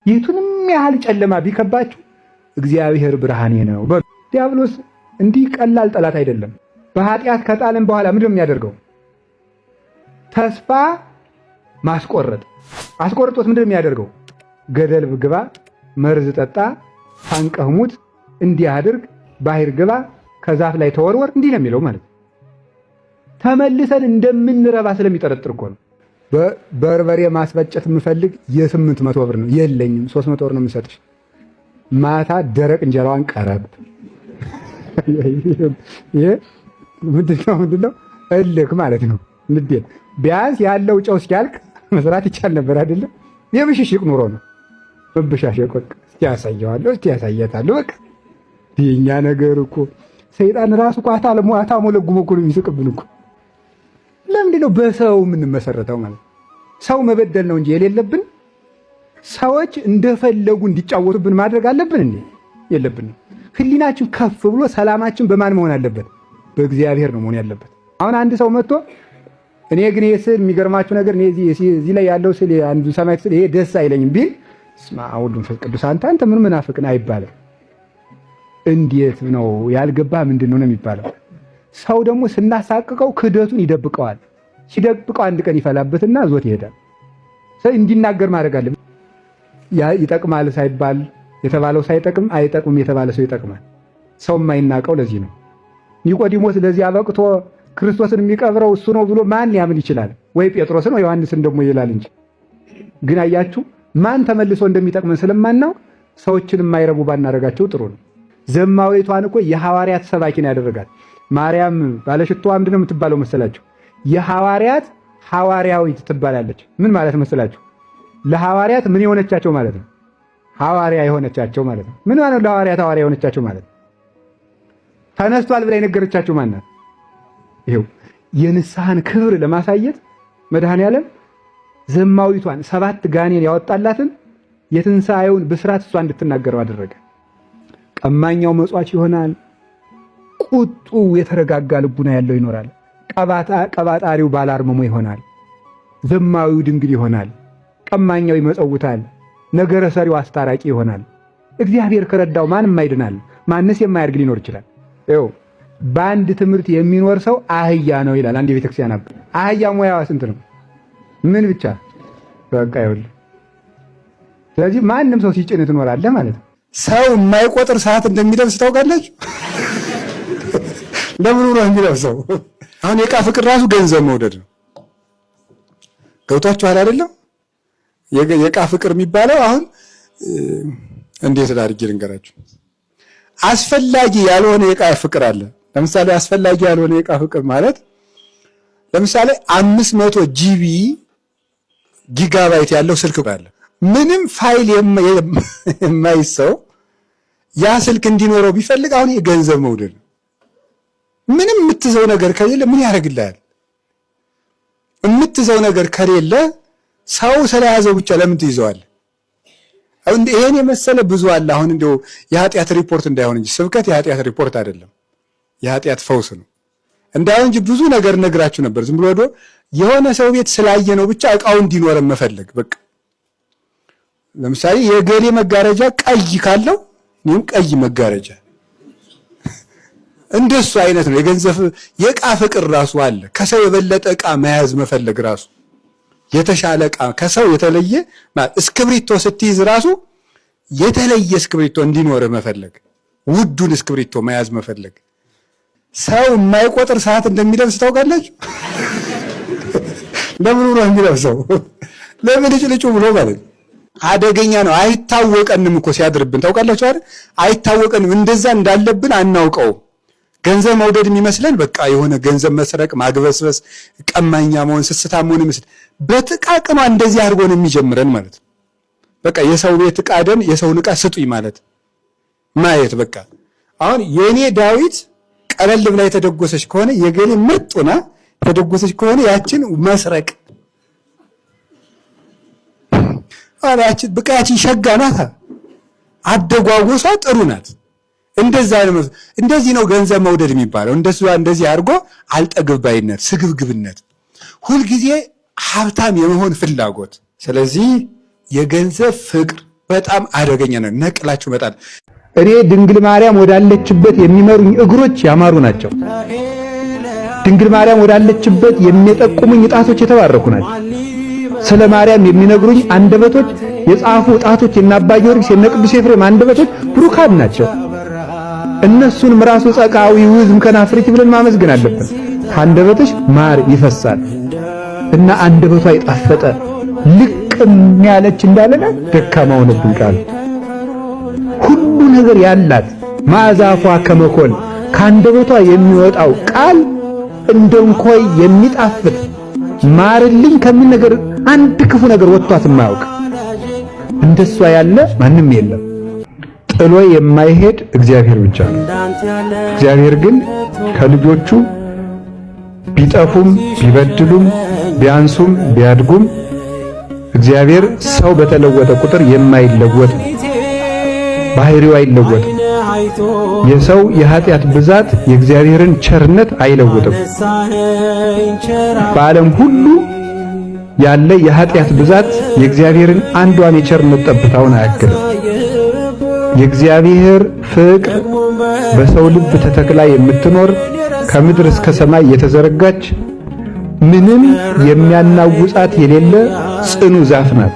የቱንም ያህል ጨለማ ቢከባችሁ እግዚአብሔር ብርሃኔ ነው በሉ። ዲያብሎስ እንዲህ ቀላል ጠላት አይደለም። በኃጢአት ከጣለን በኋላ ምንድን ነው የሚያደርገው? ተስፋ ማስቆረጥ። አስቆርጦት ምንድን ነው የሚያደርገው? ገደል ግባ፣ መርዝ ጠጣ፣ ታንቀህ ሙት፣ እንዲህ አድርግ፣ ባህር ግባ፣ ከዛፍ ላይ ተወርወር፣ እንዲህ ነው የሚለው ማለት ነው። ተመልሰን እንደምንረባ ስለሚጠረጥር እኮ ነው። በርበሬ ማስፈጨት የምፈልግ የ800 ብር ነው፣ የለኝም፣ 300 ብር ነው የምሰጥሽ። ማታ ደረቅ እንጀራዋን ቀረብ። ይሄ ምንድነው? ምንድነው? እልክ ማለት ነው። ንዴት። ቢያንስ ያለው ጨው እስኪያልቅ መስራት ይቻል ነበር አይደለም? የብሽሽቅ ኑሮ ነው። መበሻሸቅ በቃ እስቲ ያሳየዋለሁ፣ እስቲ ያሳያታለሁ። በቃ የኛ ነገር እኮ ሰይጣን ራሱ እኮ አታሞለጉሞ እኮ ነው የሚስቅብን እኮ። ለምንድን ነው በሰው የምንመሰረተው ማለት ነው? ሰው መበደል ነው እንጂ የሌለብን ሰዎች እንደፈለጉ እንዲጫወቱብን ማድረግ አለብን እንዴ? የለብንም። ህሊናችን ከፍ ብሎ ሰላማችን በማን መሆን አለበት? በእግዚአብሔር ነው መሆን ያለበት። አሁን አንድ ሰው መጥቶ እኔ ግን ይሄ ስዕል የሚገርማችሁ ነገር እኔ እዚህ ላይ ያለው ስዕል አንዱ ሰማዕት ስዕል ይሄ ደስ አይለኝም ቢል እስማ ወወልድ ወመንፈስ ቅዱስ አንተ ምን መናፍቅ ነህ አይባልም። እንዴት ነው ያልገባ ምንድን ነው የሚባለው? ሰው ደግሞ ስናሳቅቀው ክህደቱን ይደብቀዋል። ሲደብቀው አንድ ቀን ይፈላበትና ዞት ይሄዳል። ሰው እንዲናገር ማድረግ አለ። ይጠቅማል ሳይባል የተባለው ሳይጠቅም አይጠቅምም የተባለ ሰው ይጠቅማል። ሰው የማይናቀው ለዚህ ነው። ኒቆዲሞስ ለዚህ አበቅቶ ክርስቶስን የሚቀብረው እሱ ነው ብሎ ማን ያምን ይችላል? ወይ ጴጥሮስን ወይ ዮሐንስን ደግሞ ይላል እንጂ። ግን አያችሁ ማን ተመልሶ እንደሚጠቅመን ስለማናውቅ ሰዎችን የማይረቡ ባናደርጋቸው ጥሩ ነው። ዘማዊቷን እኮ የሐዋርያት ሰባኪን ያደረጋት ማርያም ባለሽቶዋ ምንድን ነው የምትባለው መሰላችሁ? የሐዋርያት ሐዋርያዊት ትባላለች። ምን ማለት መሰላችሁ? ለሐዋርያት ምን የሆነቻቸው ማለት ነው? ሐዋርያ የሆነቻቸው ማለት ነው። ምን ማለት ነው? ለሐዋርያት ሐዋርያ የሆነቻቸው ማለት ነው። ተነስቷል ብላ የነገረቻቸው ማን ናት? ይኸው የንስሐን ክብር ለማሳየት መድኃኔዓለም ዘማዊቷን 7 ጋኔን ያወጣላትን የትንሣኤውን ብስራት እሷ እንድትናገረው አደረገ። ቀማኛው መጽዋች ይሆናል። ቁጡ የተረጋጋ ልቡና ያለው ይኖራል። ቀባጣሪው ባላርመሞ ይሆናል። ዘማዊው ድንግል ይሆናል። ቀማኛው ይመጸውታል። ነገረ ሰሪው አስታራቂ ይሆናል። እግዚአብሔር ከረዳው ማንም አይድናል። ማንስ የማያድግ ሊኖር ይችላል? ይኸው በአንድ ትምህርት የሚኖር ሰው አህያ ነው ይላል አንድ የቤተክርስቲያን አባት። አህያ ሙያዋ ስንት ነው? ምን ብቻ በቃ ይኸውልህ። ስለዚህ ማንም ሰው ሲጭን ትኖራለህ ማለት ነው። ሰው የማይቆጥር ሰዓት እንደሚለብስ ታውቃላችሁ? ለምኑ ነው የሚለብሰው? አሁን የዕቃ ፍቅር ራሱ ገንዘብ መውደድ ነው። ገብቷችኋል አይደለም? የዕቃ ፍቅር የሚባለው አሁን እንዴት ላድርጌ ልንገራችሁ? አስፈላጊ ያልሆነ የዕቃ ፍቅር አለ። ለምሳሌ አስፈላጊ ያልሆነ የዕቃ ፍቅር ማለት ለምሳሌ 500 GB gigabyte ያለው ስልክ አለ። ምንም ፋይል የማይሰው ያ ስልክ እንዲኖረው ቢፈልግ አሁን የገንዘብ መውደድ ነው። ምንም የምትዘው ነገር ከሌለ ምን ያደርግልሃል? የምትዘው ነገር ከሌለ ሰው ስለያዘው ብቻ ለምን ትይዘዋለህ? አሁን ይሄን የመሰለ ብዙ አለ። አሁን እንደው የኃጢአት ሪፖርት እንዳይሆን እንጂ ስብከት የኃጢአት ሪፖርት አይደለም፣ የኃጢአት ፈውስ ነው እንዳይሆን እንጂ ብዙ ነገር ነግራችሁ ነበር። ዝም ብሎ ሄዶ የሆነ ሰው ቤት ስላየ ነው ብቻ እቃው እንዲኖረን መፈለግ። በቃ ለምሳሌ የገሌ መጋረጃ ቀይ ካለው እኔም ቀይ መጋረጃ እንደሱ አይነት ነው። የገንዘብ የዕቃ ፍቅር ራሱ አለ። ከሰው የበለጠ ዕቃ መያዝ መፈለግ ራሱ የተሻለ ዕቃ ከሰው የተለየ እስክብሪቶ ስትይዝ ራሱ የተለየ እስክብሪቶ እንዲኖርህ መፈለግ፣ ውዱን እስክብሪቶ መያዝ መፈለግ። ሰው የማይቆጥር ሰዓት እንደሚለብስ ታውቃላችሁ? ለምኑ ነው የሚለብሰው? ለምን ልጭ ብሎ ማለት ነው። አደገኛ ነው። አይታወቀንም እኮ ሲያድርብን ታውቃላችሁ አይደል? አይታወቀንም፣ እንደዛ እንዳለብን አናውቀውም። ገንዘብ መውደድ የሚመስለን በቃ የሆነ ገንዘብ መስረቅ፣ ማግበስበስ፣ ቀማኛ መሆን፣ ስስታም መሆን ይመስል በጥቃቅኗ እንደዚህ አድርጎ ነው የሚጀምረን ማለት ነው። በቃ የሰው ቤት ዕቃ ደን የሰውን ዕቃ ስጡኝ ማለት ማየት በቃ አሁን የኔ ዳዊት ቀለል ብላ የተደጎሰች ከሆነ የገሌ ምርጥ ሆና የተደጎሰች ከሆነ ያችን መስረቅ አላችን በቃ ያችን ሸጋ ናት፣ አደጓጎሷ ጥሩ ናት። እንደዛ ነው፣ እንደዚህ ነው ገንዘብ መውደድ የሚባለው። እንደሱ እንደዚህ አድርጎ አልጠግባይነት፣ ስግብግብነት፣ ሁልጊዜ ሀብታም የመሆን ፍላጎት። ስለዚህ የገንዘብ ፍቅር በጣም አደገኛ ነው። ነቅላችሁ መጣል። እኔ ድንግል ማርያም ወዳለችበት የሚመሩኝ እግሮች ያማሩ ናቸው። ድንግል ማርያም ወዳለችበት የሚጠቁሙኝ ጣቶች የተባረኩ ናቸው። ስለ ማርያም የሚነግሩኝ አንደበቶች፣ የጻፉ ጣቶች፣ የነ አባ ጊዮርጊስ የነ ቅዱስ ኤፍሬም አንደበቶች ብሩካን ናቸው። እነሱንም ራሱ ጸቃዊ ውዝም ከናፍሪት ብለን ማመስገን አለብን። ከአንደበትሽ ማር ይፈሳል እና አንደበቷ የጣፈጠ ልቅም ያለች እንዳለና ደካማ ሆነብን ቃል ሁሉ ነገር ያላት ማዕዛፏ ከመኮል ከአንደበቷ የሚወጣው ቃል እንደ እንኮይ የሚጣፍጥ ማርልኝ ከሚል ነገር አንድ ክፉ ነገር ወጥቷት የማያውቅ እንደሷ ያለ ማንም የለም። ጥሎ የማይሄድ እግዚአብሔር ብቻ ነው። እግዚአብሔር ግን ከልጆቹ ቢጠፉም ቢበድሉም ቢያንሱም ቢያድጉም እግዚአብሔር ሰው በተለወጠ ቁጥር የማይለወጥ ነው። ባህሪው አይለወጥም። የሰው የኃጢአት ብዛት የእግዚአብሔርን ቸርነት አይለውጥም። በዓለም ሁሉ ያለ የኃጢአት ብዛት የእግዚአብሔርን አንዷን የቸርነት ጠብታውን አያክልም። የእግዚአብሔር ፍቅር በሰው ልብ ተተክላ የምትኖር ከምድር እስከ ሰማይ የተዘረጋች ምንም የሚያናውጻት የሌለ ጽኑ ዛፍ ናት።